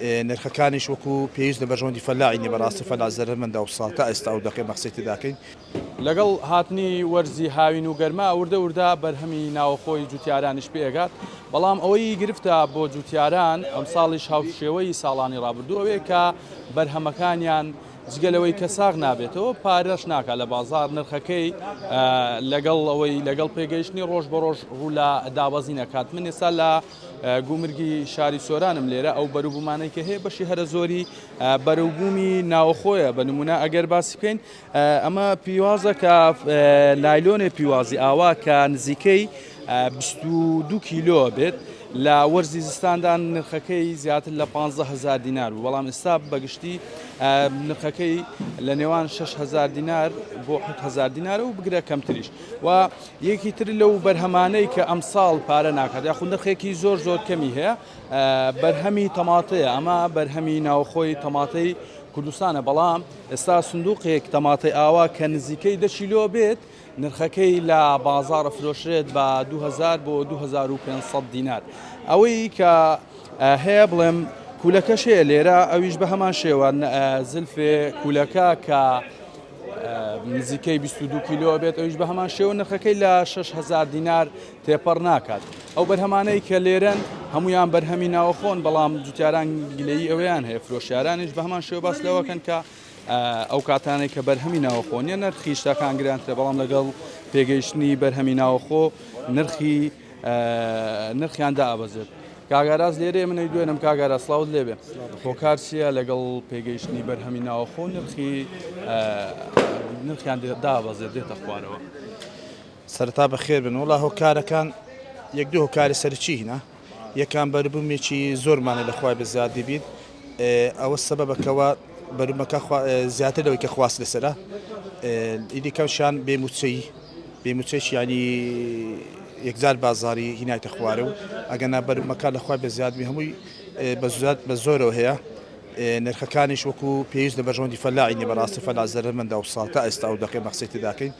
نرخەکانیش وەکو پێویست لە بەرژەوەندی فەلاحی نیە، بەڕاستی فەلاح زەرەرمەندە ئەو ساڵ تا ئێستا ئەو دەقەی مەخسەی تێداکەین. لەگەڵ هاتنی وەرزی هاوین و گەرما وردە وردە بەرهەمی ناوەخۆی جوتیارانیش پێئەگات، بەڵام ئەوەی گرفتە بۆ جوتیاران ئەمساڵیش هاوشێوەی ساڵانی ڕابردوو ئەوەیە کە بەرهەمەکانیان جگە لەوەی کە ساغ نابێتەوە پارەش ناکات لە بازاڕ نرخەکەی لەگەڵ ئەوەی لەگەڵ پێگەیشتنی ڕۆژ بە ڕۆژ ڕوو لە دابەزین ئەکات. من ئێستا لە گومرگی شاری سۆرانم لێرە ئەو بەروبوومانەی کە هەیە بەشی هەرە زۆری بەروبوومی ناوەخۆیە بە نمونە ئەگەر باسی بکەین ئەمە پیوازە کە لایلۆنێ پیوازی ئاوا کە نزیکەی 22 کیلۆ بێت لە وەرزی زستاندا نرخەکەی زیاتر لە 15هزار دینار بوو بەڵام ئێستا بەگشتی نرخەکەی لە نێوان 6هزار دینار بۆ 7هزار دینارە و بگرە کەمتریش و یەکی تر لەو بەرهەمانەی کە ئەمساڵ پارە ناکات یاخود نرخێکی زۆر زۆر کەمی هەیە بەرهەمی تەماتەیە ئەمە بەرهەمی ناوخۆی تەماتەی کوردستانە بەڵام ئێستا سندوقێک تەماتەی ئاوا کە نزیکەی دە کیلۆ بێت نرخەکەی لە بازاڕ فرۆشرێت بە 2000 بۆ 2500 دینار ئەوەی کە هەیە بڵێم کولەکەش هەیە لێرە ئەویش بە هەمان شێوە زلفێ کولەکە کە نزیکەی 22 کیلۆ بێت ئەویش بە هەمان شێوە نرخەکەی لە 6000 دینار تێپەڕ ناکات ئەو بەرهەمانەی کە لێرەن هەمویان بەرهەمی ناوەخۆن بەڵام جوتیاران گلەیی ئەوەیان هەیە فرۆشیارانیش بە هەمان شێوە باس لەوەکەن کە ئەو کاتانەی کە بەرهەمی ناوەخۆ نیە نرخی شتەکان گرانترە بەڵام لەگەڵ پێگەیشتنی بەرهەمی ناوەخۆ نرخی نرخیان دابەزێت. کاک ئاراس لێرەیە من ئەیدوێنم کاک ئاراس سڵاوت لێبێ هۆکار چییە لەگەڵ پێگەیشتنی بەرهەمی ناوەخۆ نرخی نرخیان دابەزێت دێتە خوارەوە؟ سەرەتا بەخێر بن وڵا هۆکارەکان یەک دوو هۆکاری سەرەکی هینە یەکان بەربوومێکی زۆرمانە لە خوای بەزیادی بیت ئەوە سەبەبەکەوە بەرومەکە زیاتر لەوەی کە خواست لەسەرە ئیدی کەمشان بێ موچەی بێ موچەیش یانی یەکجار بازاری هینایتە خوارێ و ئەگەنا بەرومەکە لە خوای بەزیاد بی هەمووی بە زۆرەوە هەیە نرخەکانیش وەکو پێویست لە بەرژەوەندی فەلاحی نیە بەڕاستی فەلاح زەرەرمەندە ئەو ساڵ تا ئێستا ئەو دەقەی مەخسەی تێداکەین.